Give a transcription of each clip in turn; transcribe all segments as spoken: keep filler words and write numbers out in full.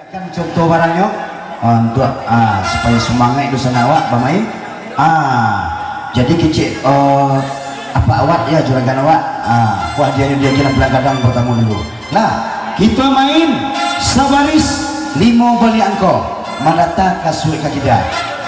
Kan contoh barangnyo, ah, untuak, ah, supayo sumangaik dunsanak awak bamain. Ah, jadi kecek, eh, apak awak, ya, juragan awak, ah, ko hadiahnyo di agiah nan paling gadang partamo dulu. Nah, kito main sabaris limo baliak angko, mandata ka suruik ka kida.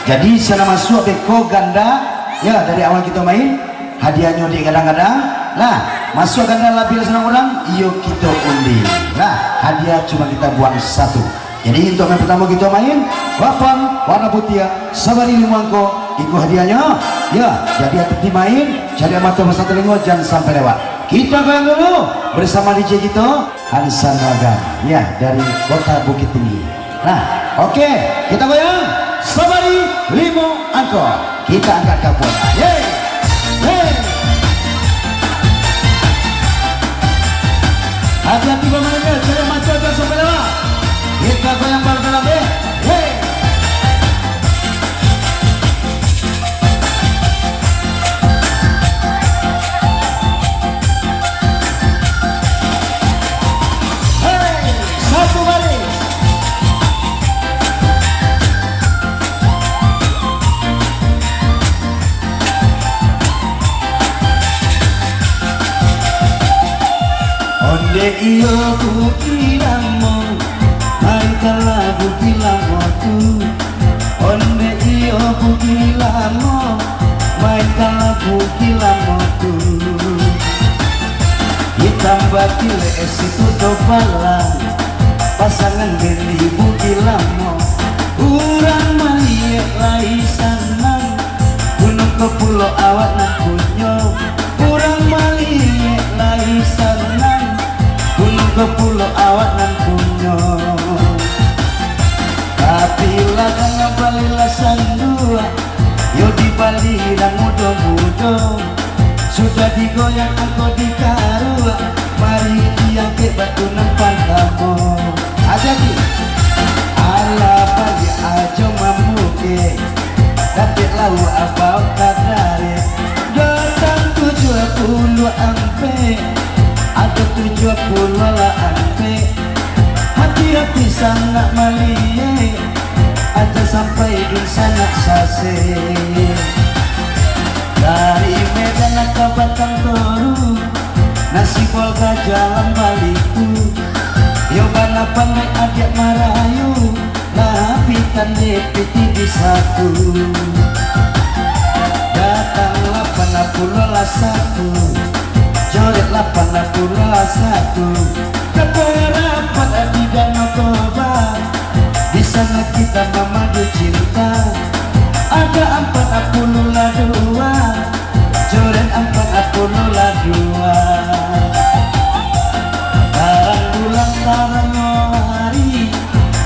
Jadi, sinan masuak beko ganda, ya, dari awal kito main, hadiahnyo di gadang-gadang. Nah, masuak ganda labiah dari sanang urang, iyo kito undi. Nah, hadiah cuma kita buang satu. Jadi, untuk main partamo kito main, papan warna putiah, sabari limo angko, iko hadiahnyo. Ya, jadi hati-hati main, caliak mato basah talingo, jan sampai lewat. Kita goyang dulu bersama D J kito, Hansan Ragam, ya, dari Kota Bukittinggi. Nah, oke, kita goyang, sabari limo angko. Kita angkat kapuan. Yeay. Yeay. Hati-hati pamainnya, caliak mato jan sampai lewat. Kita goyang bareng-bareng, eh. Yeay. Hei, satu baris. Ondeh iyo bukik lamo, main kalah bukik lamo tu. Ondeh iyo bukik lamo, main kalah bukik lamo tu. Hitam batilek situ dopalang, pasangan beli bukik lamo. Urang maliek lai sanang, gunung ko pulo awak nan punyo. Urang maliek lai sanang, gunung ko pulo awak nan punyo. Tapi ladang balilah sanduak, yo dibali nan mudo-mudo. Sudah digoyang angko dikaruak, mari diangkek batu nan partamo. Aja ki. Alah baliak ajo mamukek, dapek lauak abau ka darek. Datang tujuah puluah ampek, ado tujuah puluah lah ampek. Hati-hati sanak maliek, aja sampai dunsanak sasek. Dari Medan ka Batang Toru, nasi bolga jalan baliku. Yo bana pandai adiak marayu, lah pitih di satu. Datang lapan puluah lah satu, coret lapan puluah lah satu. Kaparapat di Danau Toba, di sana kita mamadu cinta. Ada ampat puluah lah dua, coret ampat puluah lah dua. Tarang bulan, tarang hari,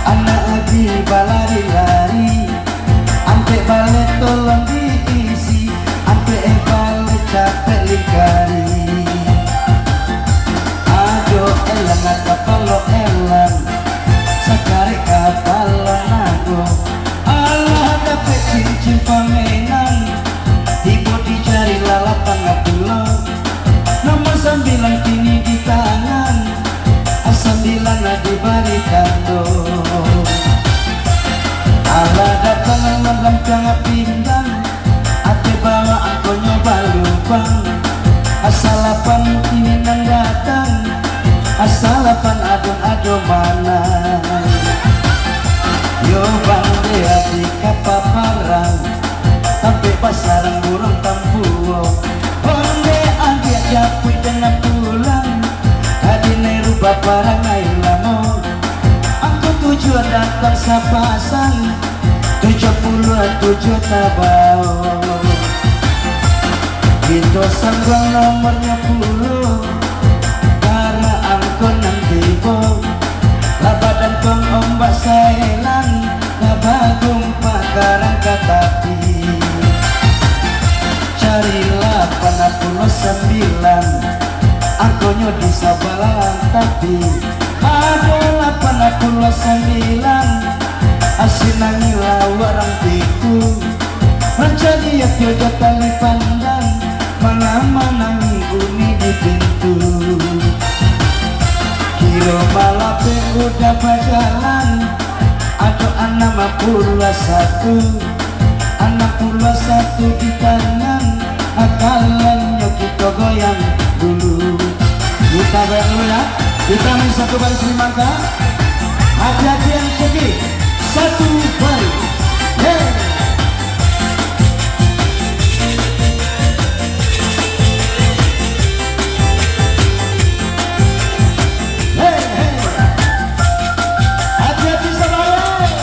anak agi balari-lari. Ampek baleh tolong diisi, ampek baleh capek lingkari. Ado elang atau palo elang, sakarek kapalo nago. Alah dapek cincin pamenan, tibo di jari lah lapan puluah. Nomor sambilan kini di tangan, sambilan lah dibari tando. Alah datang nan rancang pindang, ateh bawah angkonyo balubang. Asa lapan kini nan datang, asa lapan adun ado manang. Yo bande adi kapa parang, tampek basarang burung tampuo. Onde agiah japuik dek nan pulang, ka dinai rubah parangai lamo. Angko tujuah datang sapasang, tujuah puluah tujuah tabao. Kito sambuang nomornyo pulo, bara angko nan tibo. Lah badantuang ombak saelan, lah bagumpak karang ka tapi. Cari lapan puluah sambilan, angkonyo di sabalah tapi. Ado lapan puluah sambilan, asin angin lauak rantiku. Rancak di atio jo tali pandang, mangamanangi uni di pintu. Kiro balapeh udah bajalan, Ado anam puluah satu, anam puluah satu di tangan, akalannyo kito goyang dulu. Kita goyang dulu ya. Kita main satu baris lima angka. Hati-hati yang cekik. Satu baris. Hei. Hei, hei. Hati-hati sabaleh.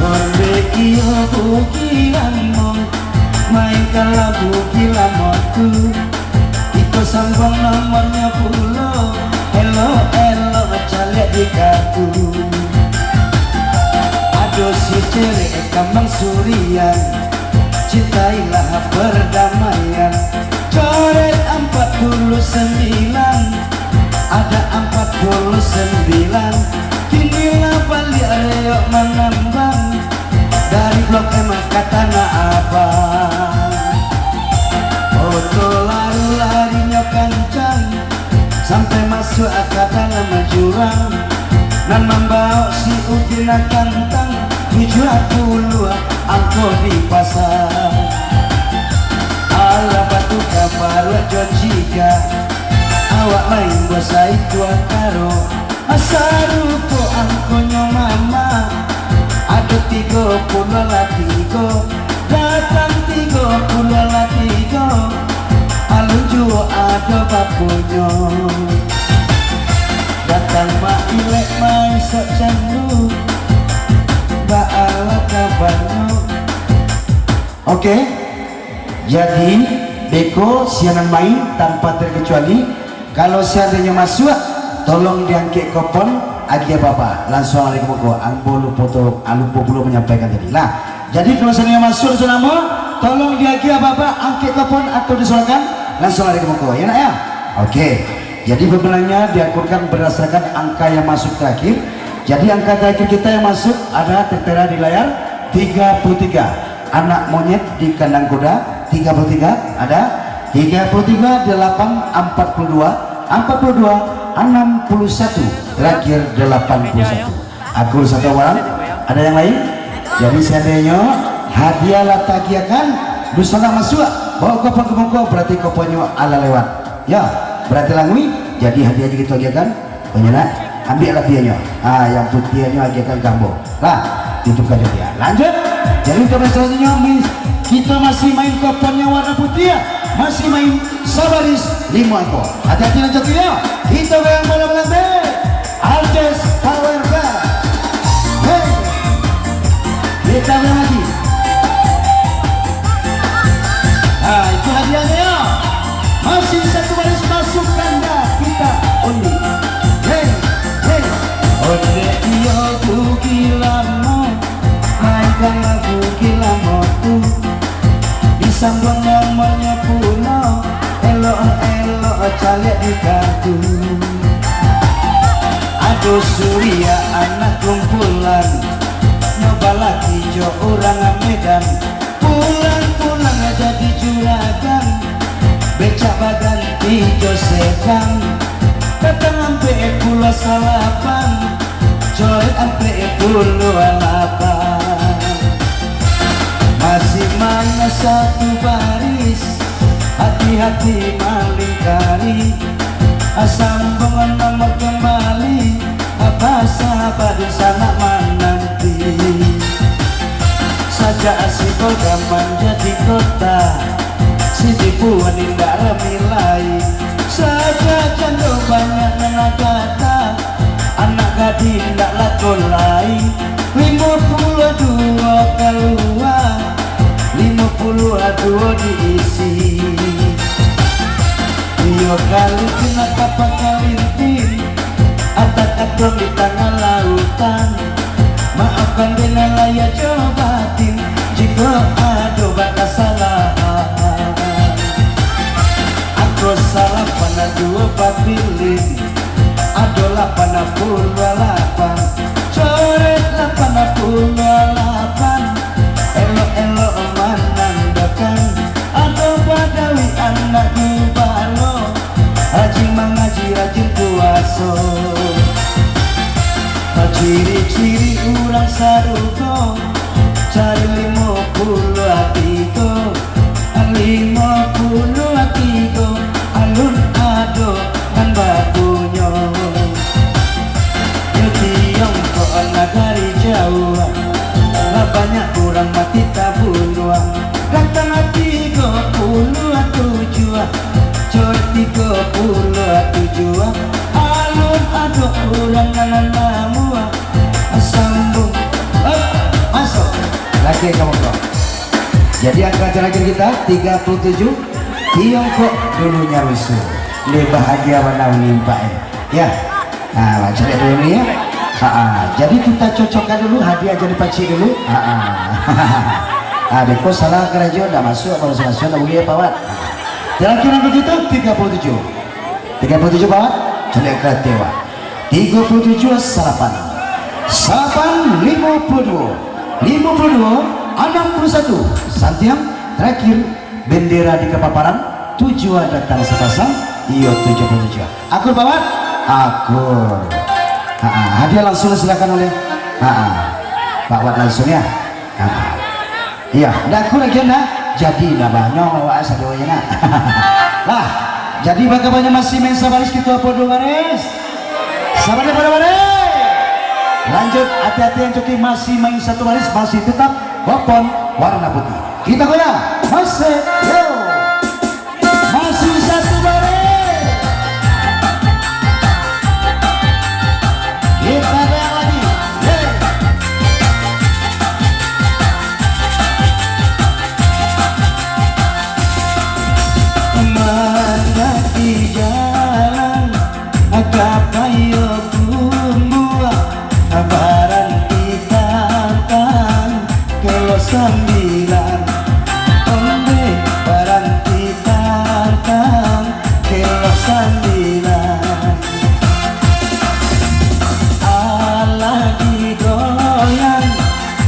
Ondeh iyo buki lamo, mainkanlah buki lamo tu. Kito sambung nomornyo pulo, elok-elok caliak di kartu. Ado si cerek kambang surian, cintailah pardamaian. Coret ampat puluah sambilan, ada ampat puluah sambilan. Kini lah baliak reok manambang, dari Blok M ka Tanah Abang. Oto lalu larinyo kancang, sampai masuak ka dalam jurang. Nan mambaok si Udin kantang, tujuah puluah angko dipasang. Alah batuka paruak jo ciga, awak main basaitu akaro. Sarupo angkonyo mama, ado tigo puluah lah tigo, datang tigo puluah lah tigo, alun juo ado bapunyo. Datang mak ilek maisok candu, baalah kabanyo. Oke, jadi beko sianan main tanpa terkecuali, kalau seandainyo masuak, tolong diangkek kopon agiah bapa. Langsuang lari ka muko, ambo lupo to, ah, lupo pulo manyampaikan tadi. Lah, jadi kalau seandainyo masuak di sana, tolong diagiah bapa, angkek kopon atau disorakan, langsuang lari ka muko. Ya nak ya? Oke. Jadi pemenangnya diakurkan berdasarkan angka yang masuk terakhir. Jadi angka terakhir kita yang masuk ada tertera di layar, tiga puluh tiga. Anak monyet di kandang kuda, tiga puluh tiga, ada? Tiga puluh tiga, delapan, empat puluh dua, empat puluh dua, enam puluh satu, terakhir delapan puluh satu. Aku satu orang, ada yang lain? Jadi seandainyo hadiah lah tagiahkan, dunsanak masuak, bawa kopon ka muko, berarti koponnyo alah lewat. Ya, berarti langui, jadi hadiahnyo kita agiahkan. Banyak nak? Ambiaklah pianyo. Ah, yang putiahnyo agiahkan ka ambo. Lah, itu kajo dia. Lanjut. Jadi untuk selanjutnya, mis-, kita masih main koponnya warna putih ya. Masih main sabaris limo ekor. Hati-hati lanjut ya. Kita goyang bola-bola be. Aldes Power Band. Hei. Kita goyang lagi. Ah, itu hadiahnya ya. Masih satu baris masuk ganda kita. Undi. Hei, hei. Ondeh iyo buki lamo, mainkan lagu gilamo tu. Disambuang nomornyo pulo, elok-elok caliak di kartu. Ado Surya anak kumpulan, nyo balaki jo urang Medan. Pulang-pulang jadi juragan, becak baganti jo sedan. Datang ampek puluah salapan, coret ampek puluah lapan. Masih main satu baris, hati-hati malingkari. Sambung nomor kembali, apa sabar dunsanak mananti. Sajak si Kodam manjadi kota, si Dibuan indak rami lai. Sajak jando banyak nan kata, anak gadih indak lako lai. Limo puluah duo kalua, limo puluah duo diisi. Iyo kali kena kapal kalinting, atak aduang di tangah lautan. Maafkan dek nan lahia jo batin, jikok ado bakasalahan. Angko salapan duo babilin, Ado lapan puluah lapan, coret lapan puluah lapan. Elok-elok manandakan, ado badawi anak di balo, rajin mangaji, rajin puaso. Ciri-ciri urang sarugo, cari limo puluah tigo, limo puluah tigo, alun ado nan bapunyo. Yo tiongkok nagari jauah, lah banyak urang mati tabunuah. Datang tigo puluah tujuah, coret tigo puluah tujuah, alun ado urang nan namuah. Sambung. Eh, masuk. Lagi kamu kau. Jadi angka terakhir kita, tiga puluh tujuh. Tiongkok dulunya rusuh. Ni bahagia bana manimpak, eh. Ya. Nah, lah, cari dulu ni, ya. Ha, ha. Jadi kita cocokkan dulu, hadiah jadi pacik dulu. Ha, ha. Ah, beko salah karajo, ndak masuk, baru masuk, ndak boleh, Pak Wan. Terakhir yang begitu, tiga puluh tujuh. Tiga puluh tujuh, Pak Wan. Cari kreatif, Pak. Tiga puluh tujuh, salapan. Salapan, lima puluh dua. Lima puluh dua, enam puluh satu. Santiang, terakhir, bendera di kapaparan, tujuah datang sapasang, iyo tujuah puluh tujuah. Akur, Pak Wan? Akur. Ha, ha. Hadiah langsung silakan oleh, ha, ha, Pak Wan langsung, ya. Ha, ha. Iya, ndak akur lagi, nah. Jadi, nah, banyong awak sadonyo, nah. Lah, jadi bagaimana, masih main sabaris, kita apa dua baris? Sabaris, pada baris. Lanjut, hati-hati yang joki masih main satu baris, masih tetap Bopon warna putih. Kita goyang. Masih, yo. Masih satu baris. Kita goyang lagi. Yeay. Mandaki jalan, ka payo tumbuah, baranti tantang, kilo sambilan. Onde baranti tantang, kilo sambilan. Alah digoyang,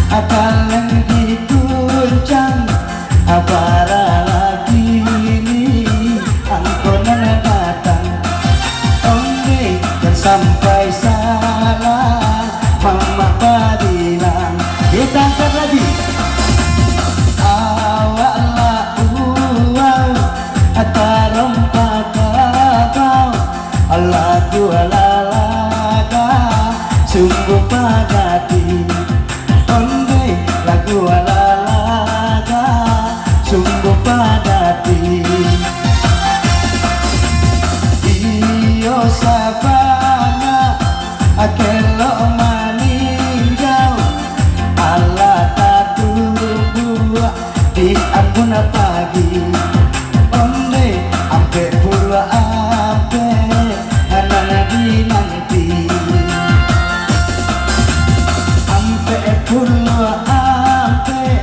kaleng diguncang, bara lagi ni angko nan datang. Onde jan sampai salah, mamak babilang. Kita angkat lagi. Awak lah uwau, tarompa kabau, lagu lalaga, sungguh padati. Onde lagu lalaga, sungguh padati. Iyo sabana, kelok maninjau, alah tatumbuah di ambun pagi. Onde ampek puluah ampek, nan dinanti. Ampek puluah ampek,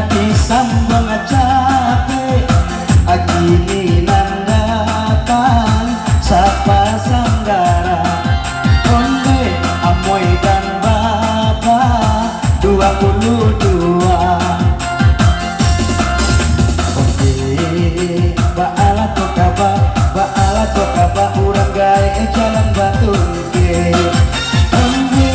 disambuang capek, kini nan datang sapasang darah. Onde amoi dan bapa, dua puluh dua. Oke, baalah ko kaba, baalah ko kaba, urang gaek jalan batungke. Oke,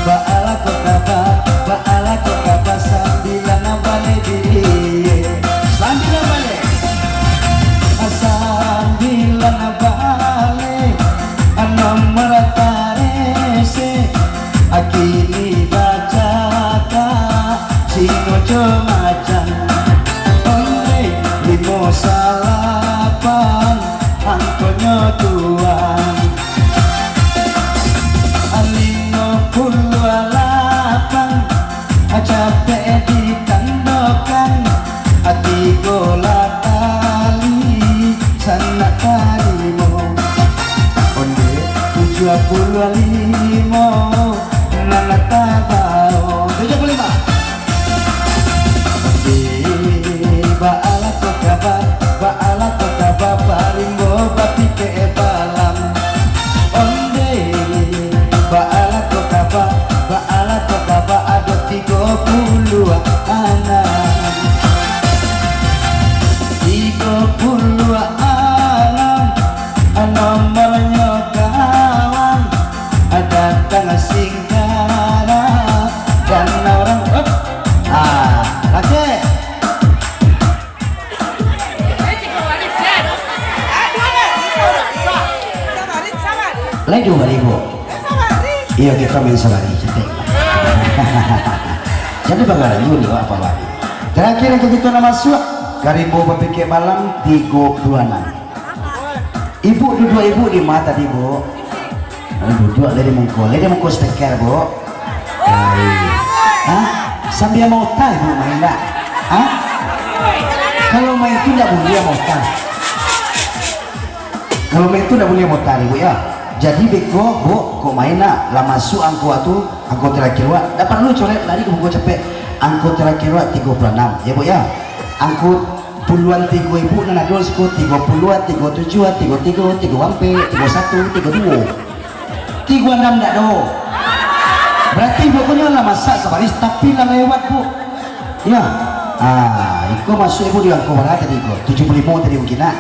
baalah ko kaba, baalah ko kaba, sambilan baleh diri. Sambilan baleh. Sambilan baleh, nomor tarese. Kini bacakak, sino jo macan. Onde limo salapan, angkonyo tuang. Limo puluah lapan, capek ditandokan. Tigo lah tali, sanak tarimo. Onde tujuah puluah limo, nan lah tabao. Tujuah puluah lima. Onde, baalah ko kaba, baalah ko kaba, parimbo bapikek balam. Ibu. Iyo, kito main sabari, cantik. Jadi bagaranju ni, Pak, Pak. Terakhir, untuk kito nak masuk ka Rimbo Bapikek Balam tigo puluah anam. Ibu duduak ibu di ma tadi, Bu? Eh, duduak dari muko. Dari muko speaker, Bu. Baik. Hah? Sambia maota ibu main, ndak? Hah? Kalau main tu ndak buliah maota. Kalau main tu ndak buliah maota, ibu, ya. Jadi beko, Bu, kok main nak? Lah masuk angko tu, angko terakhir wak. Ndak paralu coret, lari ka muko capek. Angko terakhir wak tigo puluah anam, ya, Bu, ya. Angko puluahan tigo ibu nan ado siko tigo puluah, tigo tujuah, tigo tigo, tigo ampek, tigo satu, tigo duo. Tigo anam ndak ado. Berarti pokoknyo lah masak sabaris, tapi lah lewat, Bu. Ya. Ah, iko masuk ibu di angko bara tadi iko? Tujuah puluah limo tadi mungkin, nak?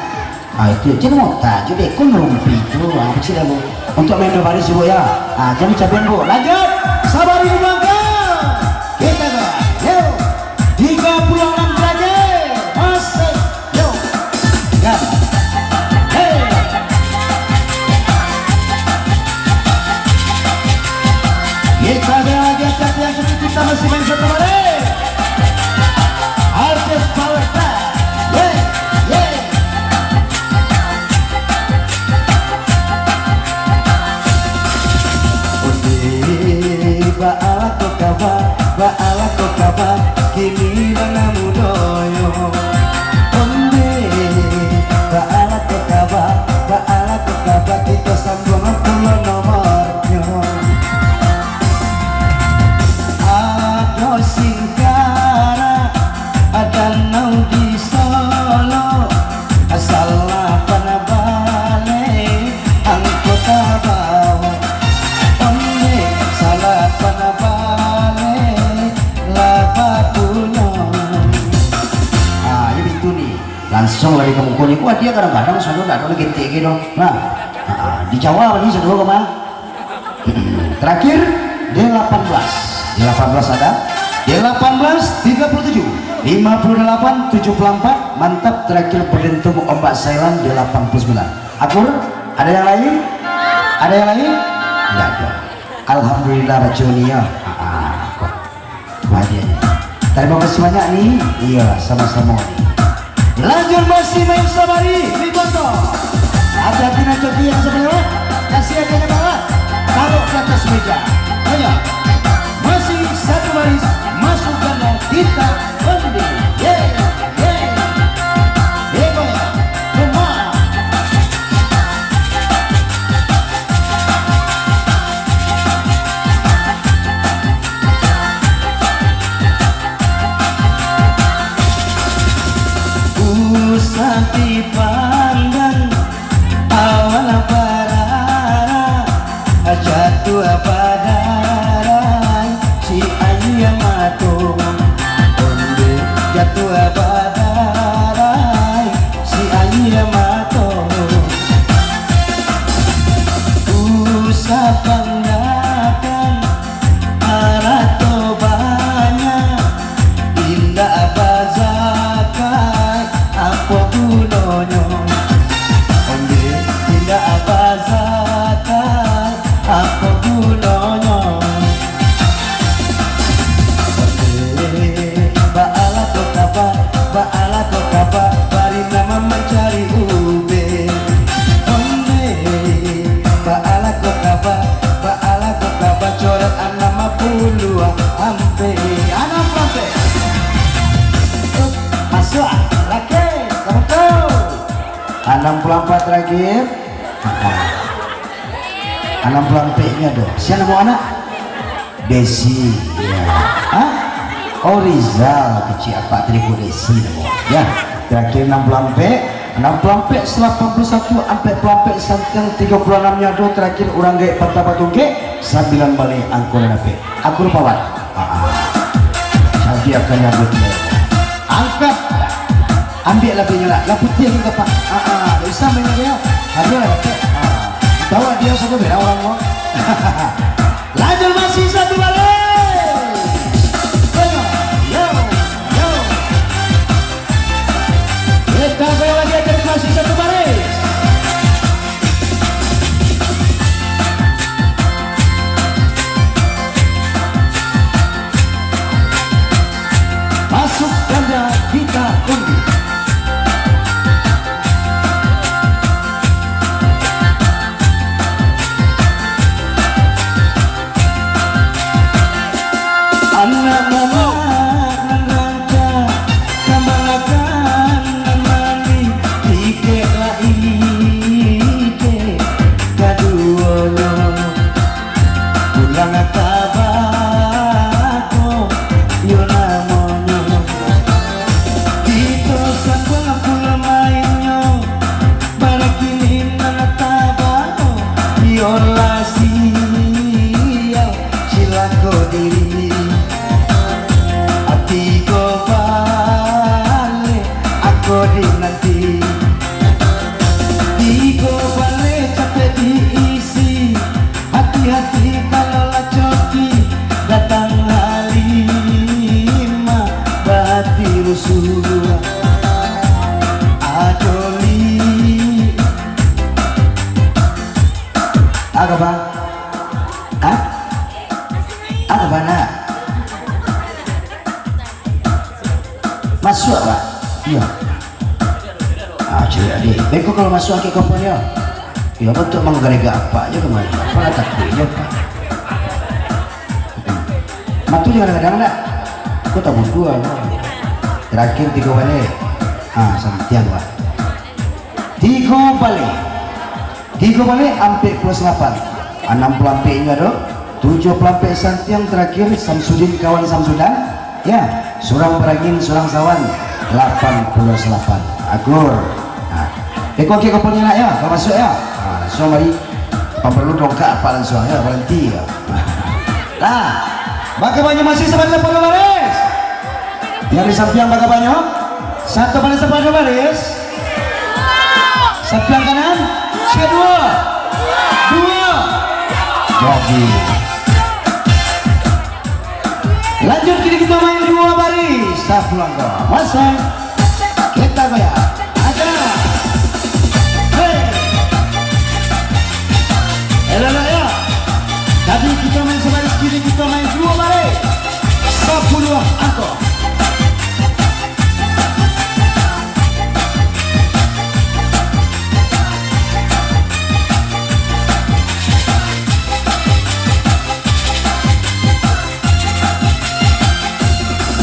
Ah, itu je mau tajuk deh, kok ngerumpi tu, ah, kecil dah, Bu. Untuk main dua baris, Bu, ya. Ah, jadi cabian, Bu. Lanjut. Sabari di belakang. Kita ke. Yo. Tiga puluh enam derajat. Masih. Yo. Ya. Hei. Kita ada lagi atas yang sedikit, kita masih main satu balik. Artis Power Star. Ye, ye. Onde, baa ko kaba, baa ko kaba, kini nan mudo yo. Onde, baa ko kaba, baa ko kaba, kito sambuang pulo nomornyo. Ado singkarak, danau di Solo, salapan baleh angko tabao. Onde salapan baleh lah bapunyo. Ah, iyo itu ni. Langsuang lari ka muko ni. Wah, dia kadang-kadang sado ndak ado lagi ketek gitu. Nah, ah, di Jawa ni sado ka mah. Terakhir, delapan belas. Delapan belas ada. Delapan belas, tiga puluh tujuh, lima puluh delapan, tujuh puluh empat. Mantap, terakhir berdentum ombak Thailand, delapan puluh sembilan. Akur, ada yang lain? Ada yang lain? Tidak ada. Alhamdulillah, baco ni ya. Ah, ah, kok. Bahagianya. Terima kasih banyak ni. Iya, sama-sama ni. Lanjut masih main sabari di Bondo. Hati-hati nan coki yang sebelah. Kasih aja ke bawah. Taruh ke atas meja. Ayo. Masih satu baris. Masuk gandang kita. Onde. Ye. Ye. Ye, boy. Come on. Usah dipandang awan barara, jatuah badarai si aia mato. Onde jatuah badarai si aia mato. Usah pandakan arato banyak, indak bazakat, apo gunonyo? Onde indak bazakat, apo gunonyo? Onde, baa ko kaba, baa ko kaba, bari nama mancari ubek. Onde, baa ko kaba, baa ko kaba, coret anam puluah ampek. Anam puluah ampek. Masuk, laki, kamu tahu. Anam puluah ampek terakhir. Anam puluah ampeknyo tu. Sia namo anak? Desi. Ya. Hah? Oh, Rizal, kecil apak tadi ko Desi namo. Ya. Terakhir anam puluah ampek, anam puluah ampek, salapan puluah satu, ampek puluah ampek, santiang tigo puluah anam nyo tu, terakhir urang gaek patah batungkek, sambilan baleh angko nan dapek. Aku rupawan. Ah, ah. Cantik akan nyambut dia. Angkat. Ambiak lah pinyo lah. Lah putiah ni kapal. Ah, ah. Tak usah main lagi ya. Aduh lah, dapek. Ah. Bawa dia satu beda orang kau. Lanjut masih satu balik. Yo, yo, yo. Kita goyang lagi, jadi masih satu baris. Tabako, iyo namonyo. Kito sambah pulo mainnyo, bara kini nan tabako, iyo lah siap, cilako diri. Ati ko baleh, ako dinanti. Tigo baleh capek diisi, hati-hati kalau lah coki, datang Halimah bahati rusuh. Ajo li-, Apa, Pak? Hah? Apa, Pak, nak? Masuak, Pak? Iyo. Ah, caliak, Dik. Beko kalau masuak angkek kopon, yo. Iyo, bantuak manggaregak apak se kamari. Apak lah takuik se, Pak. Hmm. Matu se kadang-kadang, nak. Ko tabuduah, Pak. Terakhir tigo baleh. Ah, santiang, Pak. Tigo baleh. Tigo baleh, ampek puluah salapan. Anam puluah ampek inyo ado. Tujuah puluah ampek santiang terakhir, Samsudin kawan Samsudan. Ya, surang barangin, surang sawan, lapan puluah salapan. Akur. Nah, beko angkek kopon se, nak, ya, kalau masuak, ya. Nah, langsuang mari. Apak paralu dongkak apak langsuang, ya, baranti, ya. Nah, baka banyak masih sabanyak puluah baris. Nan di sampiang baka banyak. Satu baris, satu baris. Sampiang kanan, cek duo. Duo. Jadi. Lanjut, kini kito main duo baris. Sapulang ko. Masai. Kita goyang. Aja. Hei. Elok-elok, yo. Tadi kito main sabaris, kini kito main duo baris. Sapuluah angko.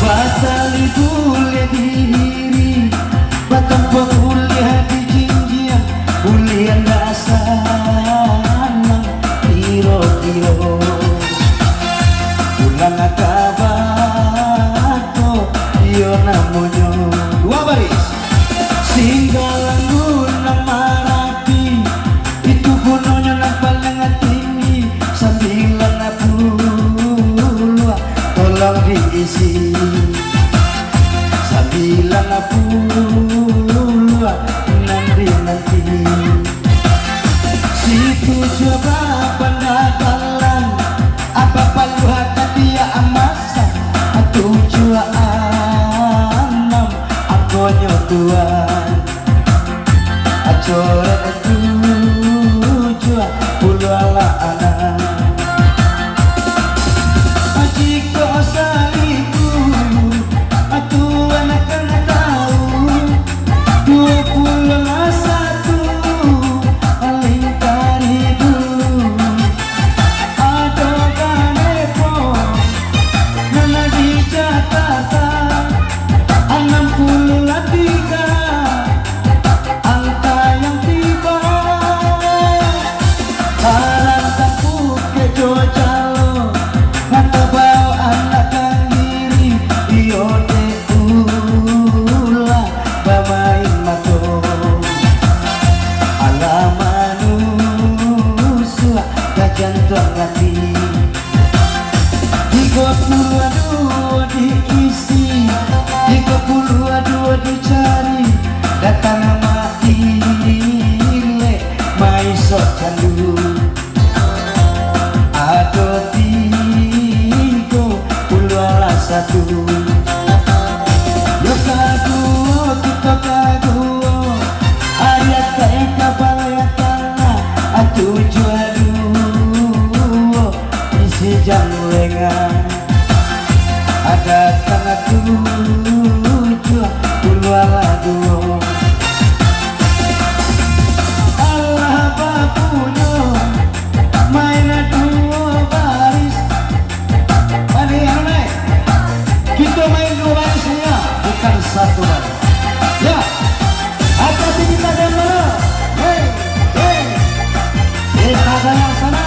Batali buliah diri, batampuak buliah di jinjiang, buliah ndak sanang kiro-kiro. Pulang ka bako, iyo namonyo. Duo baris. Singgalang gunung Marapi, itu gunungnyo nan paling tinggi, sambilan puluah tolong diisi. Sambilan puluah nan dinanti. Situ juo bapandapalan, apa paluah tadi amasan, tujuah anam angkonyo tuan. Acoran tujuah puluah lah anam. Jikok saliku, tuan kan tahu, duo puluah lah satu, lingkari dulu. Ado ka Depok, nan di Jakarta, anam puluah lah tigo, angka yang tibo. Parantang Pukek jo Jalo, nan tabao anak kandiri, iyo dek ulah bamain mato. Alah manusia ka jantuang ati. Tigo puluah duo diisi, tigo puluah duo dicari, datang mailek, maisok candu. Ado tigo puluah lah satu. Yo kaduo, kito kaduo, ariak ka eka baleh tanah, tujuah duo isi jam lenga. Ada tangah tujuah puluah lah duo. Alah bapunyo, main duo baris. Baliak, anu, naik. Kito main duo baris sajo, bukan satu baris. Ya. Hati-hati kita goyang dulu. Hei, hei. Kita goyang sana.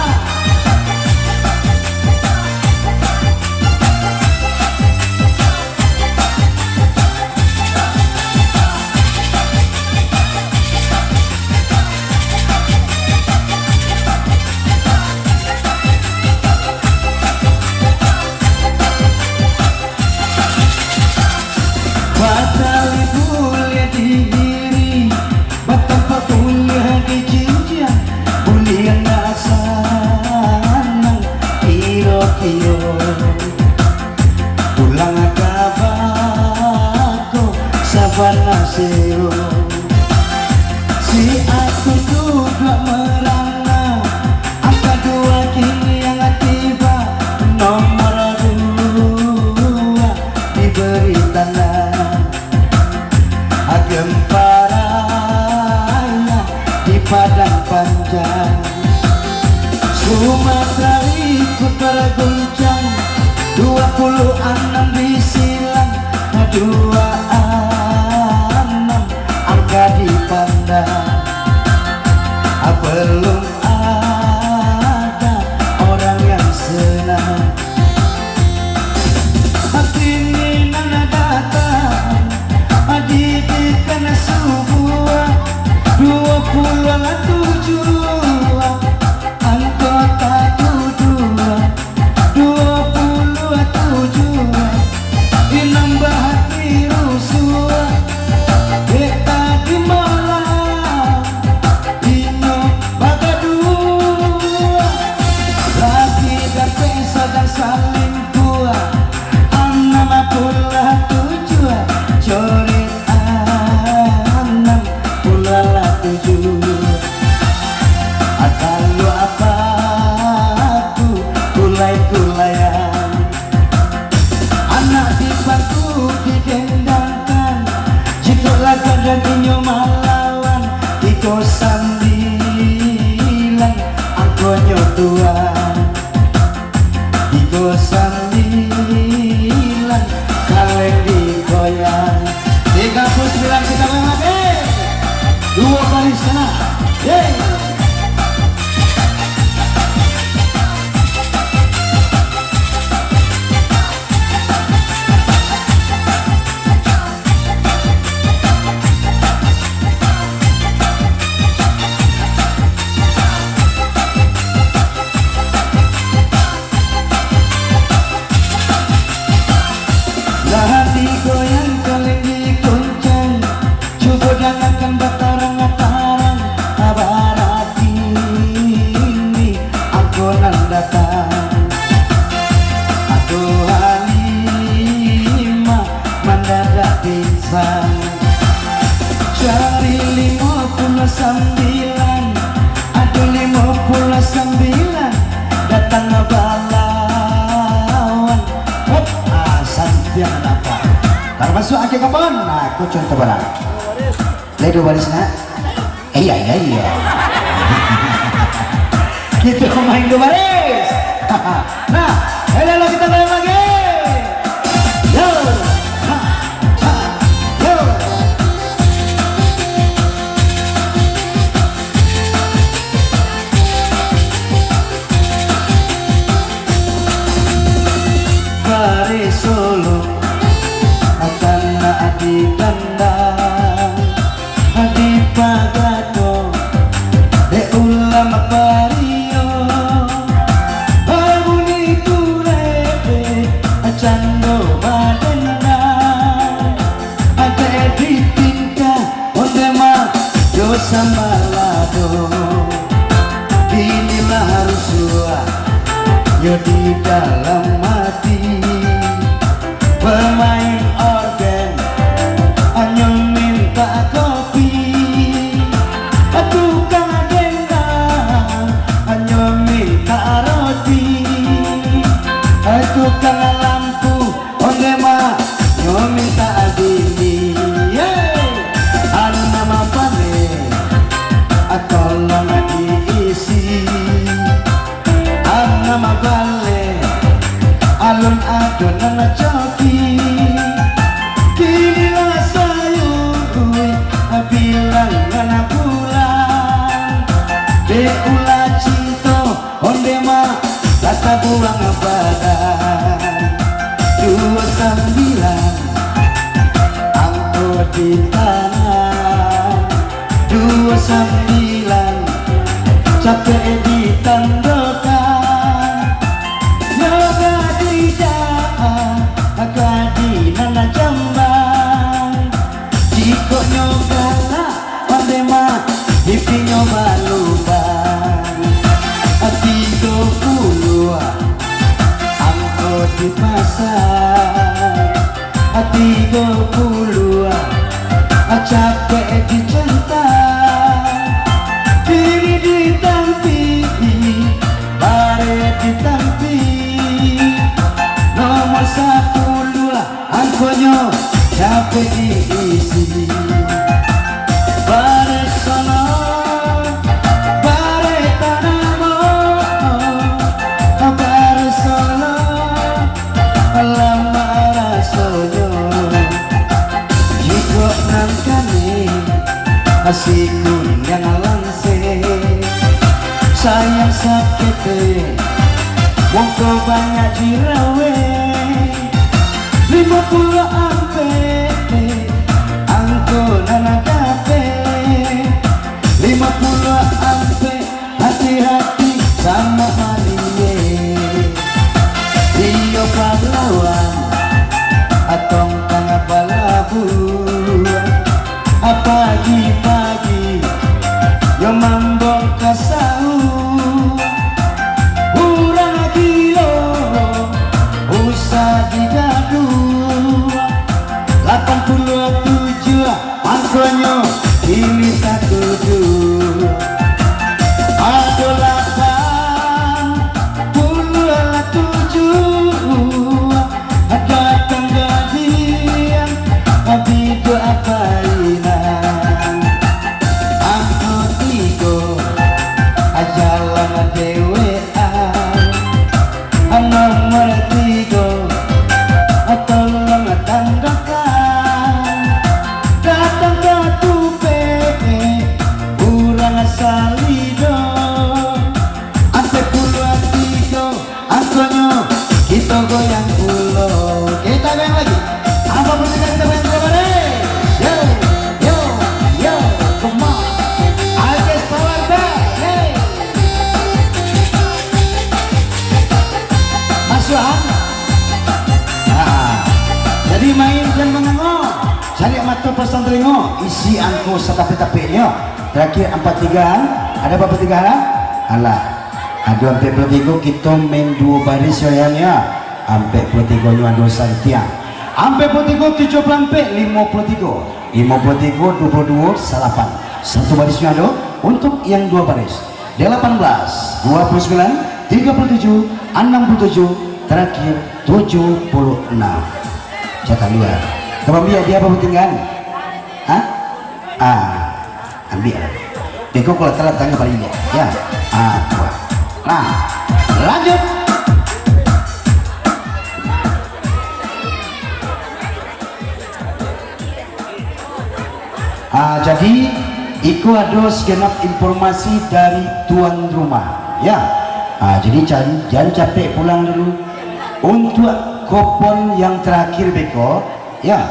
Tigo sambilan, kaleng digoyang. Tiga puluh sembilan kita goyang lagi. Dua kali sana. Yeay. Lah digoyang kaleng digoncang, cubo dangakan batarang-tarang, barati ini angko nan datang. Aduh Halimah mandadak pingsan. Cari limo puluah sambilan, aduh limo puluah sambilan, datang balawan. Hop, ah, santiang napa? Tarmasuak aki kapan? Nah, kucun tabarang. Ledo baris nak? Iya, iya, iya. Kita main dua baris. Nah, elok kita main lagi. Yo. Ha, ha, yo. Baris Solo, tanah di kandang, di pagato, dek ulama pario, babunyi turek, cando badendang, dek di tingkah Onde ma, yo sambalado. Inilah rusuah, yo di dalam ati. Pemain orgen, anyo minta kopi. Tukang dendang, anyo minta roti. Tukang lampu, Onde ma, nyo minta bini, ye. Anu nan mapaleh, tolong diisi. Anu nan mabaleh, alun ado nan coki. Kini lah sayui, bilang nan bulan. Dek ulah cinto, Onde ma, lah tabuang badan. Duo sambilan, angko di tangan. Duo sambilan, capek ditandokan. Nyo gadih dah, gadih nan jambang. Jikok nyo galak, Onde ma, pipinyo balubang. Tigo puluah, angko dipasang. Tigo puluah, capek dicentang. Kini ditampi, bareh ditampi. Nomor sapuluah, angkonyo capek diisi. Bareh sono, bareh tanamo, bareh sono, lamo rasonyo. Jikok nan kanai, si kuniang langsek, sayang saketek, muko banyak jerawek. Limo puluah ampek, angko nan dapek. Limo puluah ampek, hati-hati samo maliyek. Iyo pahlawan, atong tangah balabuah. Pagi-pagi, yo mambongka sahua. Urang gilo, usah digaduah. Lapan puluah tujuah, angkonyo kini satuju. Ado lapan, Main jan mangango, caliak mato pasang talingo, isi angko satapek-tapeknyo. Terakhir ampek tigo, ado ampek tigo lah? Alah, ado ampek puluah tigo, kito main duo baris yo, Yan, yo. Ampek puluah tigonyo ado santiang. Ampek puluah tigo, tujuah puluah ampek, limo puluah tigo. Limo puluah tigo, duo puluah duo, salapan. Satu barisnyo ado, untuk yang duo baris. Delapan belas, dua puluh sembilan, tiga puluh tujuh, enam puluh tujuh, terakhir tujuh puluh enam. Catan dua. Kau ambil dia apa, tinggal? Hah? Ah, ambil lah. Beko kalau telat tanya balik dia. Ya. Ah, kuat. Nah, lanjut. Ah, jadi, iko ado sagenap informasi dari tuan rumah, ya. Ah, jadi, jan, jan capek pulang dulu. Untuak kupon yang terakhir beko, ya.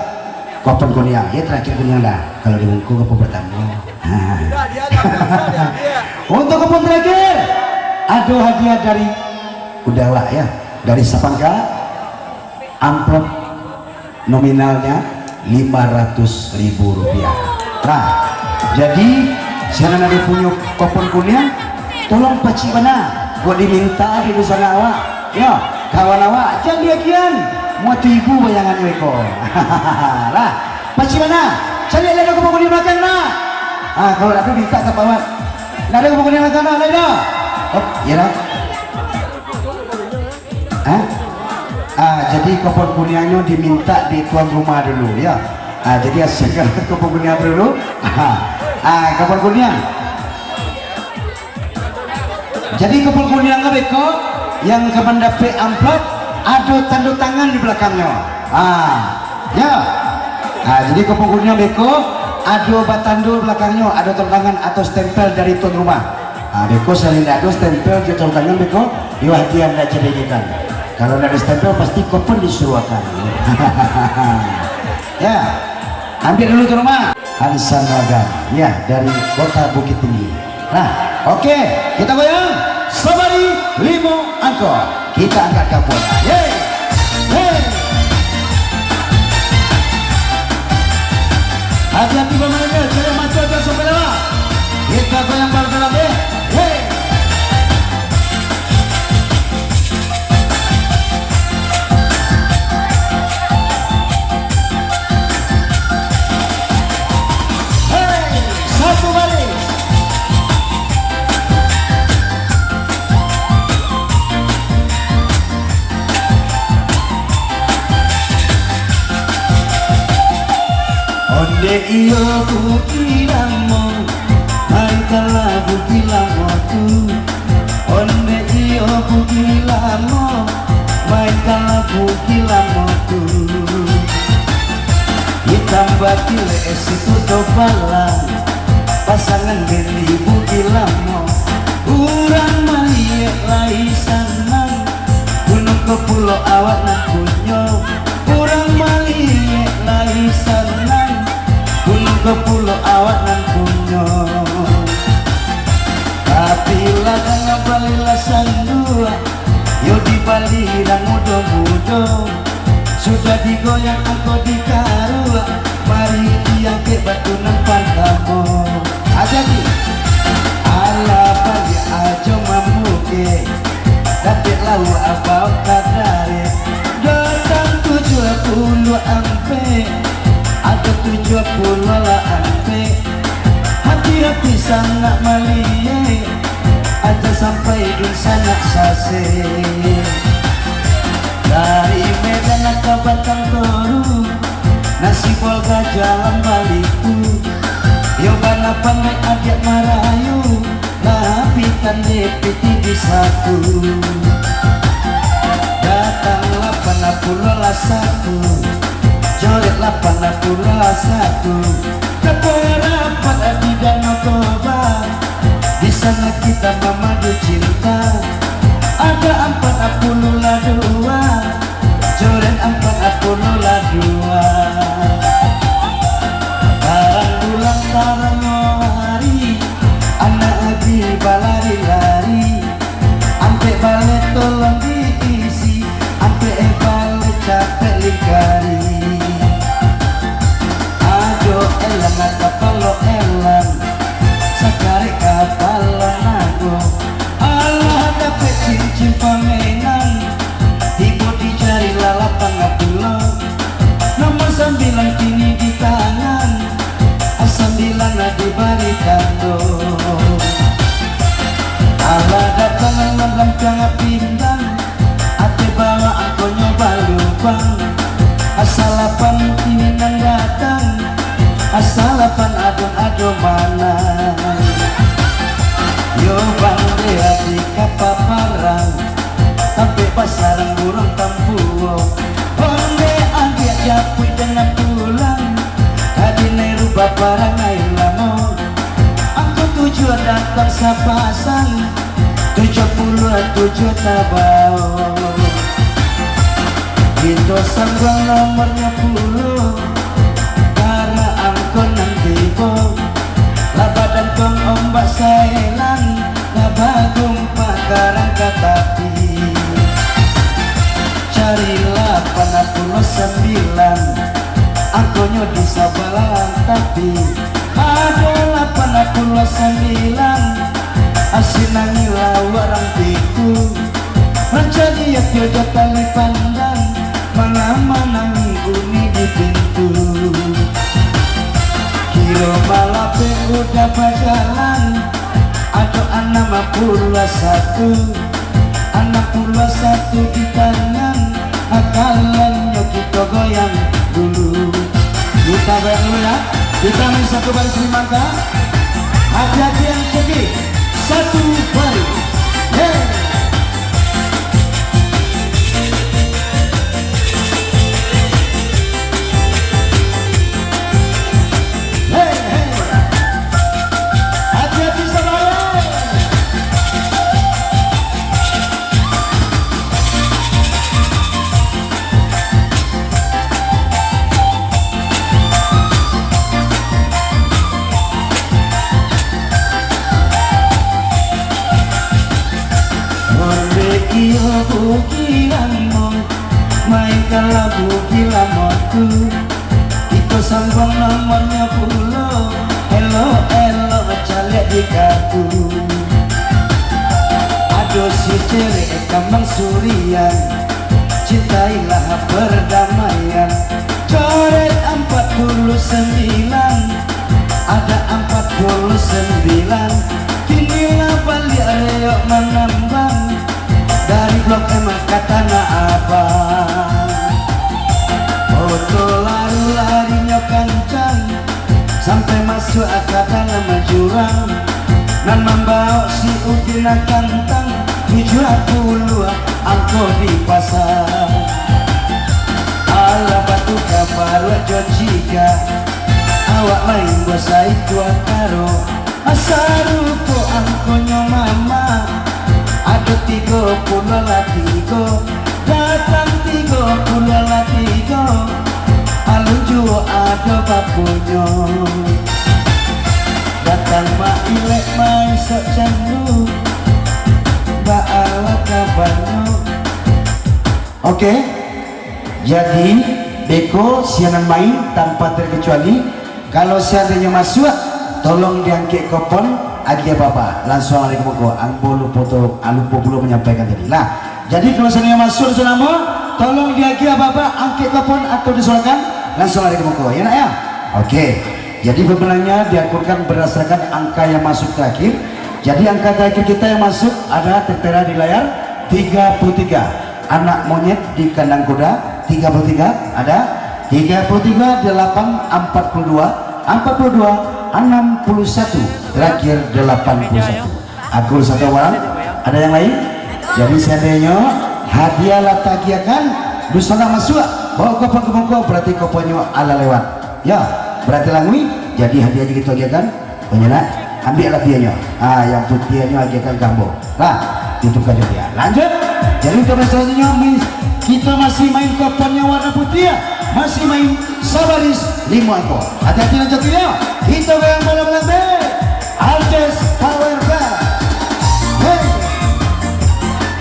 Kupon kuniang, ya, terakhir kuniang dah. Kalau di muko kupon pertama. Untuak kupon terakhir, ado hadiah dari, udah lah, ya, dari Sapangka, amplop nominalnya lima ratus ribu rupiah. Nah, jadi, sinan ado punyo kupon kuniang, tolong pacik bana, buat diminta di sana awak, yo, kawan awak, jan diagiahan, muat ibu bayangannyo iko. Lah, pacik bana, cari lah kupon kuniang balakang, nak. Ah, kalau ado minta ka pawat. Ndak ado kupon kuniang balakang, nak, lain dah. Oh, iya dah. Hah? Ah, jadi kupon kuniangnyo diminta di tuan rumah dulu, ya. Ah, jadi asiakan kupon kuniang dulu. Ah, ah, kupon kuniang. Jadi kupon kuniang ko beko, yang ka mandapek amplop, ado tando tangan di balakangnyo. Ah, ya. Ah, jadi kupon kuniang beko, ado batando balakangnyo, ado tando tangan atau stempel dari tuan rumah. Ah, beko, selain ado stempel jo tando tangan beko, yo hadiah ndak jadi kan. Kalau ndak ado stempel, pasti kupon disuruahkan. Ya. Ambil dulu tuan rumah. Hansan Ragan, ya, dari Kota Bukittinggi. Nah, oke, kita goyang. Sabari limo angko. Kita angkat kapur. Yeay. Yeay. Hati-hati pemainnya, jangan maju, jangan sampai lewat. Kita goyang bareng-bareng, eh. Yeay. Hei, satu baris. Ondeh iyo Bukik Lamo, baiklah Bukik Lamo tu. Ondeh iyo Bukik Lamo, baiklah Bukik Lamo tu. Hitam batilek situ dobalang, pasangan bini Bukik Lamo. Urang maliek lai sanang, Gunung Kapulo awak nan punyo. Urang maliek lai sanang, Gunung Kapulo awak nan punyo. Tapi ladang balilah sanduak, yo dibali nan mudo-mudo. Sudah digoyang angko dikaruak, mari diangkek batu nan partamo. Aja di. Alah baliak ajo mamukek, dapek lauak abau ka darek. Datang tujuah puluah ampek, ado tujuah puluah lah ampek. Hati-hati sanak maliek, aja sampai dunsanak sasek. Dari Medan ka Batang Toru, nasi bol gajah lam baliku. Yo bana pandai adiak marayu, lah pitih di saku. Datang lapan puluah lah satu, coret lapan puluah lah satu. Taparapat di Danau Toba, di sana kita mamadu cinta. Ada ampek puluah lah dua, coret ampek puluah lah dua. Tarang bulan tarang hari, anak adi balari-lari. Ampek baleh tolong diisi, ampek baleh capek lingkari. Ate bawak angkonyo balubang, asalapan kini nan datang, asalapan adun-adun manang. Yo bande ati kapa parang, tampek basarang buruang tampuo. Onde agiak japuik danga pulang, ka dinai rubah parangai lamo. Angko tujuah datang sapasang, tujuah puluah tujuah tabao. Kito sambuang nomornyo pulo, karano angko nan tibo. Lah badangkong ombak saelan, lah bagumpak karang ka tapi. Cari lapan puluah sambilan, angkonyo di sabalah tapi. Ado lapan puluah sambilan, asin angin lauak rang pitu. Rancak di atio jo tali pandang, mangamanangi bunyi di pintu. Kiro malapeh udah bajalan, ado anam puluah satu. Anam puluah satu di tangan, akalannyo kito goyang dulu. Kita goyang dulu ya. Kita main satu baris lima angka. Hati-hati yang cekik. Satu baris. Hei. Hei, hei. Hati-hati sabalun. Onde iyo buki lamo, mainkanlah buki lamo tu. Kito sambuang nomornyo pulo, elok-elok caliak di kartu. Ado si cerek kambang surian, cintailah pardamaian. Coret ampek puluah sambilan, ado ampek puluah sambilan, kini lah baliak reok manambang. Dari Blok M ka Tanah Abang. Oto lalu larinyo kancang, sampai masuak ka dalam jurang. Nan mambawok si Udin nan kantang, tujuah puluah angko dipasang. Alah batuka paruik jo ciga, awak main buah saitua karo. Sarupo angkonyo mama, ado tigo puluah lah tigo, datang tigo puluah lah tigo, alun juo ado bapunyo. Datang mailek maisok candu, baalah kabanyo. Oke, jadi beko sianan main tanpa terkecuali, kalau seandainya masuak, tolong diangkek kopon, agiah baba, langsung lari ka muko. Ambo lupo tu, ah, lupo pulo manyampaikan tadi. Lah, jadi kalau seandainya masuak di sana, tolong diagiah baba, angkek kopon atau disorakan, langsung lari ka muko. Ya nak ya? Oke. Jadi pemenangnya diakurkan berdasarkan angka yang masuk terakhir. Jadi angka terakhir kita yang masuk ada tertera di layar, tiga puluh tiga. Anak monyet di kandang kuda, tiga puluh tiga, ada. Tiga puluh tiga, delapan, empat puluh dua, empat puluh dua, enam puluh satu, terakhir delapan puluh satu. Aku satu orang, ada yang lain? Jadi seandainya hadiah lah tagiahkan, dusanak masuak, bawa kopon ka muko, berarti koponnyo alah lewat. Ya, berarti langui, jadi hadiahnya kita agiahkan. Banyak nak? Ambiaklah pianyo. Ah, yang putiahnyo agiahkan ka ambo. Lah, itu ka dia. Lanjut. Jadi untuk selanjutnya, mis-, kita masih main koponnya warna putih ya. Masih main sabaris limo angko. Hati-hati nak jatuh ya. Kita goyang bola-bola be. Alves Power Band. Hei.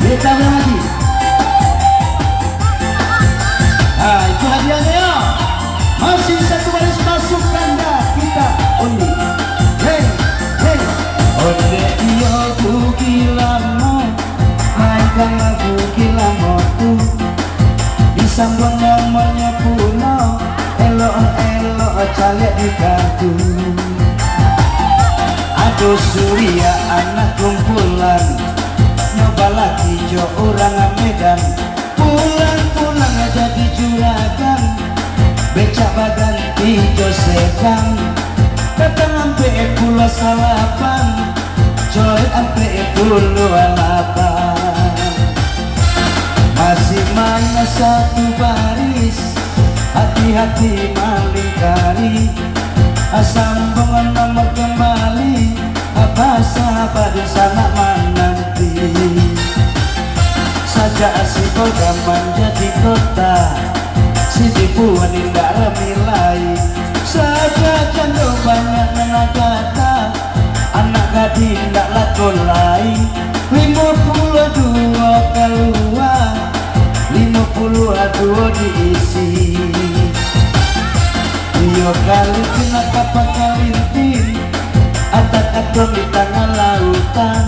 Kita goyang lagi. Ah, itu hadiahnya ya. Masih satu baris masuk ganda kita undi. Hei, hei. Onde iyo buki lamo, mainkan lagu buki lamo tu. Disambuang nomornyo pulo, elok-elok caliak di kartu. Ado Surya anak kumpulan, nyo Apalagi jo urang Medan, pulang-pulang jadi juragan, becak baganti jo sedan, datang ampek puluah salapan, coret ampek puluah lapan. Masih main satu baris, hati-hati malingkari, sambung nomor kembali, basa badunsanak mananti. Sajak si Kodang manjadi kota, si Dibuan indak rami lai. Sajak jando banyak nan gata, anak gadih indak laku lai. Limo puluah duo kalua, limo puluah duo diisi. Iyo kali kena kapa kalintin, atak atong di tangah lautan.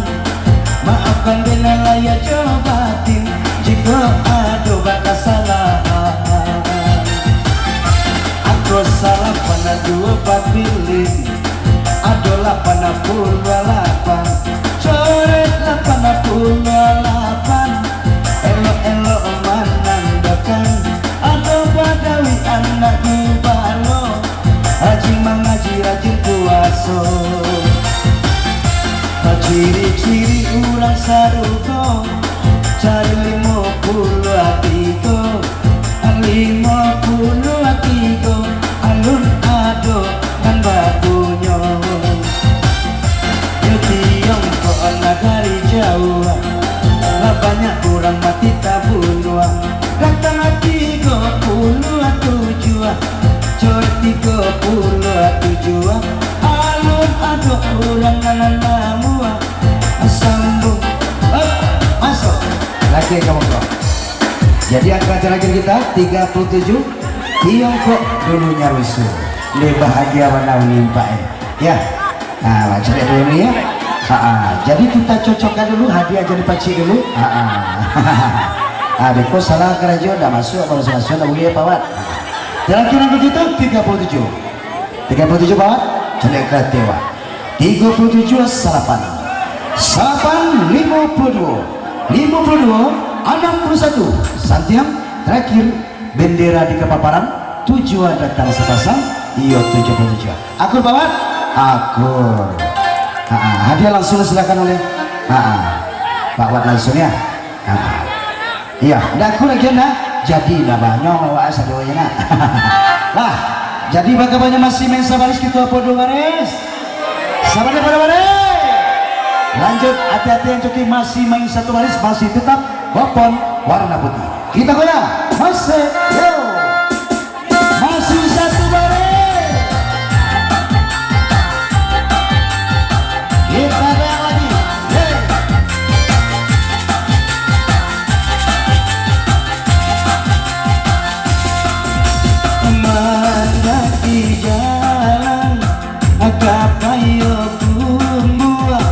Maafkan den lahia jo batin, jikok ado bakasalahan. Angko salapan duo bapilin, ado lapan puluah lapan, coret lapan puluah lapan. Elok-elok manandokan, ado badawi anak gubalo, rajin mangaji, rajin puaso. Ciri-ciri urang sarugo, cari limo puluah tigo, limo puluah tigo, alun ado nan bapunyo. Yo tiongkok nagari jauah, lah banyak urang mati tabunuah. Datang tigo puluah tujuah, coret tigo puluah tujuah, alun ado urang nan namuah. Sambung, eh, masuk. Lagi kawan-kawan. Jadi angka terakhir kita, tiga puluh tujuh, tiongkok dulunya rusuh. Ini bahagia bana uni empat, eh. Ya. Nah, cari dulu ni, ya. Ha, ha. Jadi kita cocokkan dulu, hadiah jadi pacik dulu. Ha, ha. Ha, beko salah karajo, ndak masuk, baru masuk, ndak boleh, Pak Wan. Terakhir yang begitu, tiga puluh tujuh. Tiga puluh tujuh, Pak Wan. Cari kreatif, Pak. Tiga puluh tujuh, salapan. Salapan, lima puluh dua. Lima puluh dua, enam puluh satu. Santiang, terakhir, bendera di kapaparan, tujuan datang sapasang, iyo tujuh puluh tujuh. Akur, Pak Wan? Akur. Ha, ha. Hadiah langsung silakan oleh, ha, ha. Pak Wan langsung, ya. Ha, ha. Iya, ndak akur lagi, nak. Jadi, ndak banyak awak sadonya, nak. Lah, jadi bagaimana, masih main sabaris kita apa dua baris? Sabaris, pada baris. Lanjut, hati-hati yang cuki masih main satu baris, masih tetap bopon warna putih. Kita goyang. Masih, yo. Masih satu baris. Kita goyang lagi. Yeay. Mandaki jalan, ka payo tumbuah,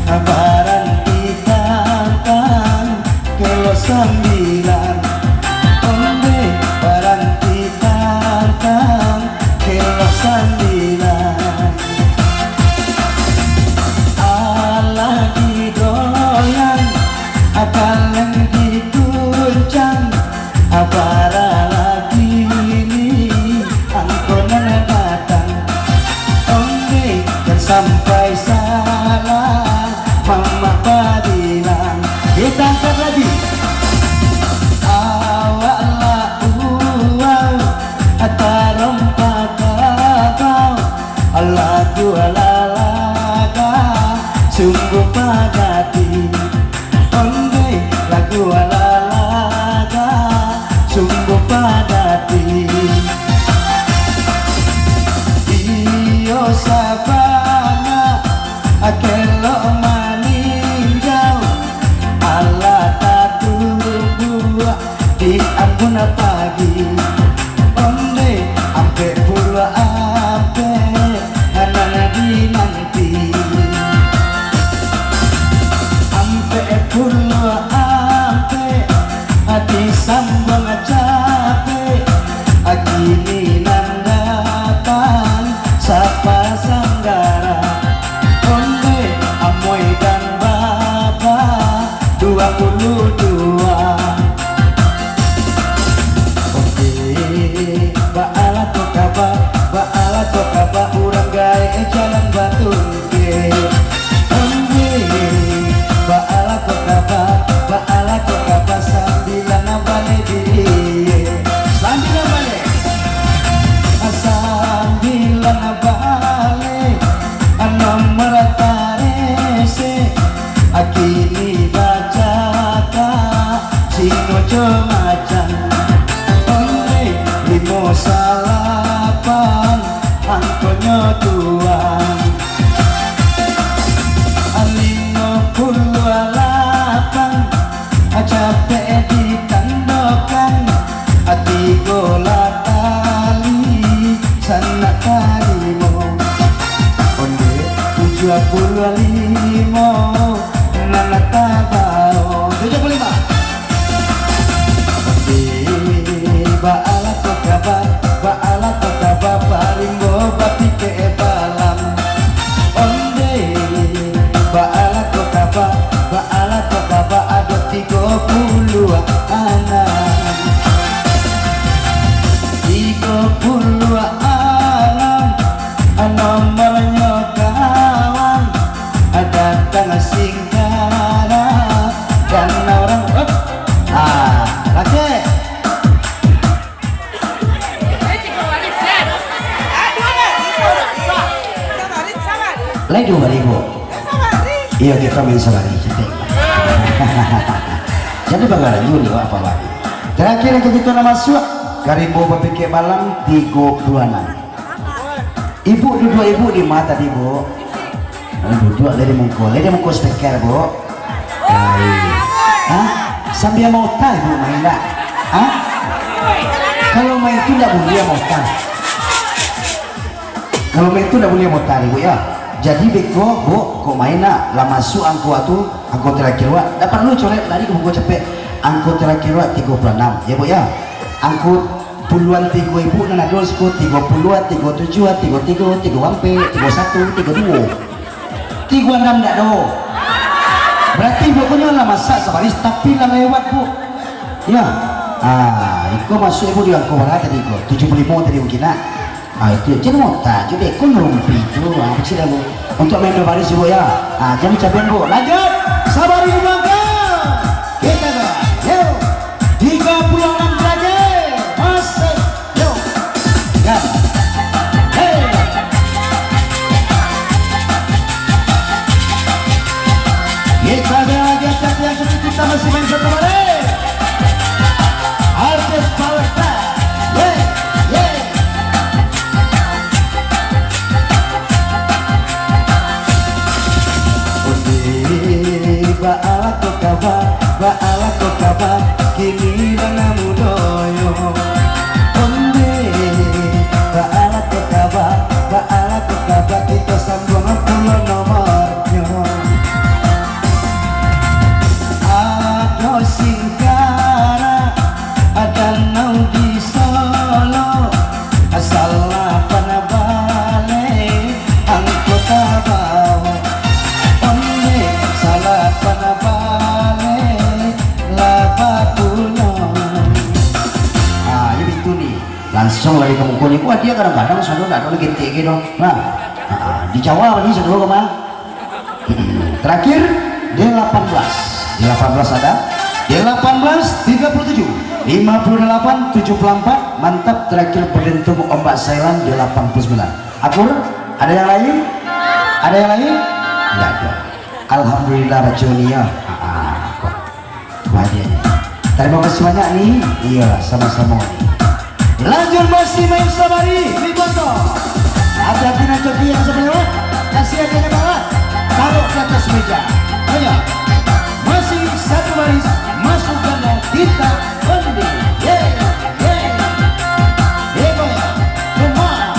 baranti tantang kilo sambilan. Onde baranti tantang kilo sambilan. Alah digoyang, kaleng diguncang, bara lagi ni angko nan datang. Onde jan sampai salah, mamak babilang. Kita angkat lagi. Awak lah uwau, tarompa kabau, lagu lalaga, sungguh padati. Onde lagu lalaga, sungguh padati. Iyo sabana, kelok maninjau, alah tatumbuah di ambun pagi. Onde ampek puluah ampek, nan dinanti. Ampek puluah ampek, disambuang capek, kini nan datang sapasang darah. Onde amoi dan baba, duo Macam onde limo salapan, angkonyo tuang. Limo puluah lapan, capek ditandokan, tigo lah tali, sanak tarimo. Onde tujuah puluah limo, nan lah tabao. Tujuah puluah limo. Onde, baalah ko kaba, baalah ko kaba, parimbo bapikek balam. Onde, baalah ko kaba, baalah ko kaba, ado tigo puluah anam. Tigo puluah anam, nomornyo kawan, datang singkana, dan orang, op, ah, laki. Lai duo baribu. Iyo, kito main sabari, cantik. Jadi, bagaranju ni, apa lagi? Terakhir, yang kito nak masuk, ka rimbo bapikek balam, tigo puluah anam. Ibu duduak ibu di ma tadi, Bu? Eh, duduak dari muko. Dari muko speaker, Bu. Baik. Hah? Sambil mota ibu main tak? Hah? Kalau main tu ndak boleh mota. Kalau main tu ndak boleh mota, ibu, ya. Jadi beko, Bu, kok main nak? Lah masuk angko tu, angko terakhir wak. Ndak perlu coret, lari ka muko capek. Angko terakhir wak tigo puluah anam, ya, Bu, ya. Angko puluan tigo ibu nan ado siko, tigo puluah, tigo tujuah, tigo tigo, tigo ampek, tigo satu, tigo duo. Tigo anam ndak ado. Berarti bukunyo lah masak sabaris, tapi lah lewat, Bu. Ya. Ah, iko masuk ibu di angko bara tadi ko? Tujuh puluah limo tadi mungkin, nak. Ah, itu je, mau tak je, beko ngerumpi tu. Ah, kecil dah, Bu. Untuk main dua baris, Ibu, ya. Ah, jadi capian, Bu. Lanjut. Sabar di belakang. Kita ke. Yo. Tiga puluh enam derajat. Masih. Yo. Kan. Hei. Kita ada lagi, hati-hati yang sedikit, kita masih main satu baris. Artis Power Star. Ye, ye. Onde, baalah ko kaba, baalah ko kaba, kini nan mudo yo. Onde, baalah ko kaba, baalah ko kaba, kito sambuang pulo nomornyo. Ado singkara, ado nau di Solo, salah panah baleh, angko tabao. Onde, salah panah baleh, lah bapunyo. Ah, iyo itu ni. Langsung lari ka muko ni. Wah, dia kadang-kadang selalu ndak ada lagi T G dong. Nah, ah, di Jawa ni selalu ke mana? Terakhir, delapan belas. Delapan belas ada. Delapan belas, tiga puluh tujuh, lima puluh delapan, tujuh puluh empat. Mantap, terakhir berdentum ombak Thailand, delapan puluh sembilan. Akur, ada yang lain? Ada yang lain? Tidak ada. Alhamdulillah, baco ni ya. Ah, ah, kok. Bahagianya. Terima kasih banyak ni. Iya, sama-sama ni. Lanjut masih main sabari, di bawah. Hati-hati nan coki yang sebelah. Kasih aja ke bawah. Taruh di atas meja. Ayo. Masih satu baris. Masuk ganda. Kita undi. Ye, ye. Ye, boy. Come on.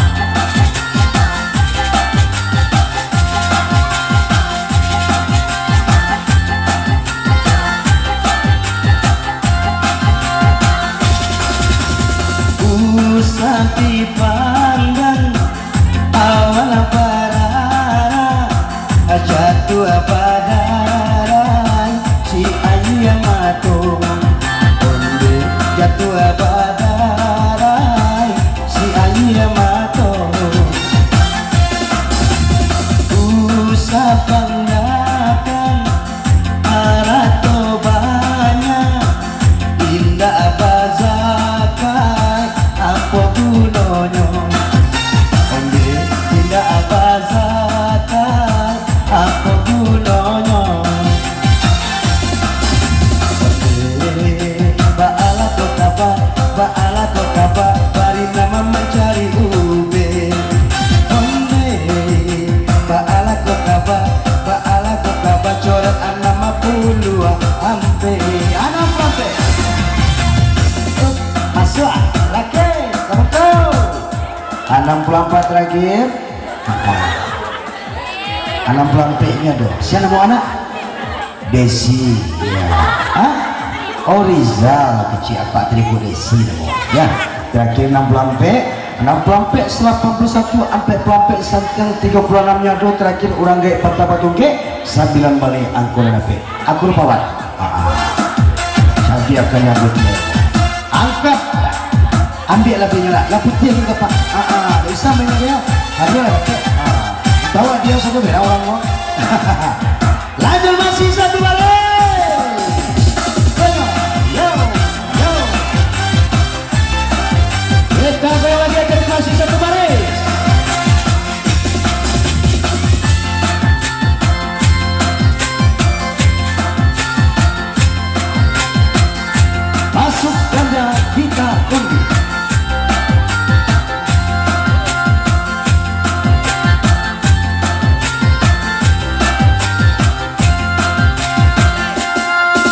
Usah dipandang awal barara, jatuah badarai si aia mato. Onde jatuah badarai si aia mato. Usah pandangkan arato banyak, indak bazakat, apo gunonyo? Onde, indak bazakat, apo gunonyo? Onde, Wah, laki, kamu tahu. Anam puluah ampek terakhir. Anam puluah ampeknyo tu. Sia namo anak? Desi. Ya. Hah? Oh, Rizal, kecil apak tadi ko Desi namo. Ya. Terakhir anam puluah ampek. Anam puluah ampek, salapan puluah satu, ampek puluah ampek, santiang tigo puluah anam nyo tu, terakhir urang gaek patah batungkek, sambilan baleh angko lah dapek. Aku lupa, Wan. Ah, ah. Sampai akan nyambut dia. Angkat. Ambiak lah dia lah. Lah putiah kita, Pak. Ah, ah. Tak usah main lagi, ya. Ada lah, Pak. Ah. Bawa dia satu beda orang, Wan. Lanjut masih satu baleh. Yo, yo, yo. Kita goyang lagi, kita masih satu baris. Masuk ganda kita undi.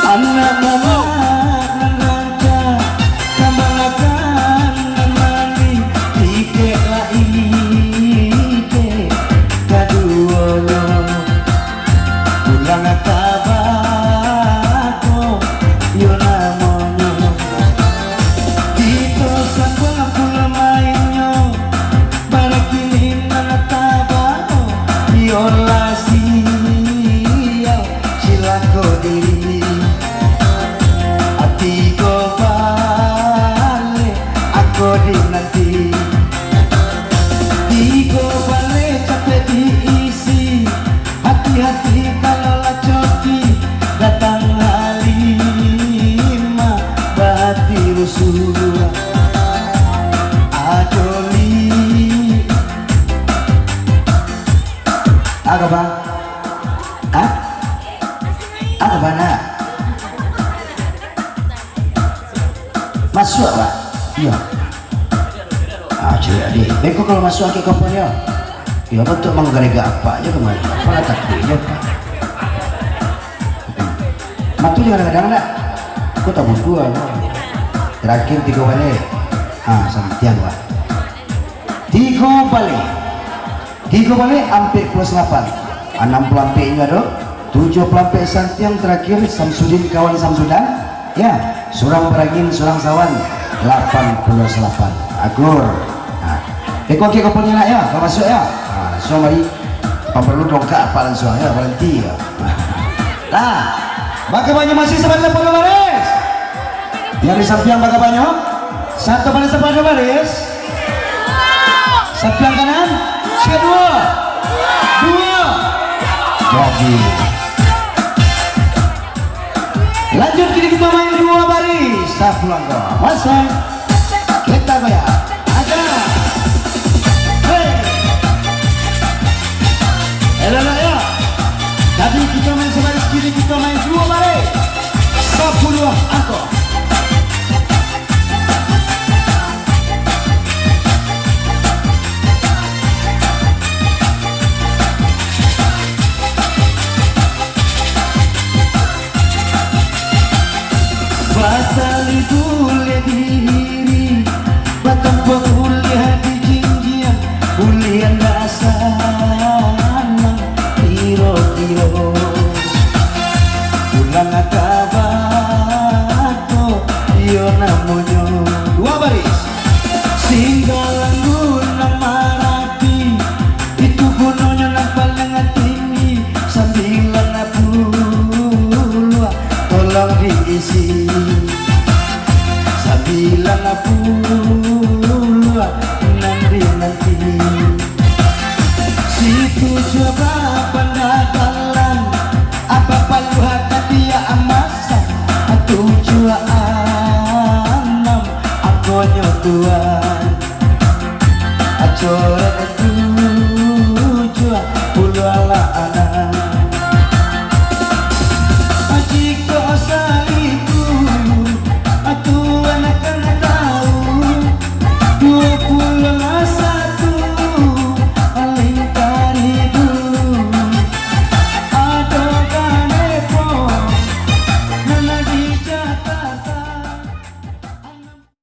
Anak mamak nan rancak, kamanakan nan manih, tikek lai dek kaduonyo. Pulang ka bako, iyo namonyo. Kito sambung pulang mainnyo. Bara kini nan tabao, iyolah sial, cilako diri. Ati ko baleh, ako dinanti. Tigo baleh capek diisi. Hati-hati kalau lah coki, datang Halimah bahati rusuh. Ajo li. Apo, Bang? Hah? Apo, Bang, nak? Masuak, Pak? Iyo. Ah, caliak, Dik. Beko kalau masuak angkek kopel, yo. Iyo, bantuak manggaregak apak se kamari. Apak lah takuik se, Pak. Matu jan kadang-kadang, nak. Ko tabutuah, Pak. Terakhir tigo baleh. Ah, santiang, Pak. Tigo baleh. Tigo baleh, ampek puluah salapan. Anam puluah ampek inyo ado. Tujuah puluah ampek santiang terakhir, Samsudin kawan Samsudan. Ya, surang barangin, surang sawan. Lapan puluah salapan. Akur. Nah. Beko angkek kopelnyo, nak, yo. Kalau masuak, yo. Nah, langsuang mari. Pambaru dongkak apak langsuang, yo. Baranti, yo. Nah. Baka banyak masih sabanyak puluah baris. Nan di sampiang baka banyak? Satu baris apa dua baris? Sampiang kanan? Sia duo? Duo. Jadi. Lanjut, kini kita main dua baris. Sapulang ko. Masuk. Kita goyang. Aja. Hei. Elok-elok, yo. Tadi kita main sabaris, kini kita main dua baris. Sapuluah angko. Batali buliah diri, batampuak buliah di jinjiang, buliah ndak sanang kiro-kiro. Pulang ka bako, iyo namonyo. Dua baris. Singgalang gunung Marapi, itu gunungnyo nan paling tinggi, sambilan puluah tolong diisi. Sambilan puluah nan dinanti. Situ juo bapandalan, apa paluah tatiak amasan, tujuah anam angkonyo tuan. Acoran tu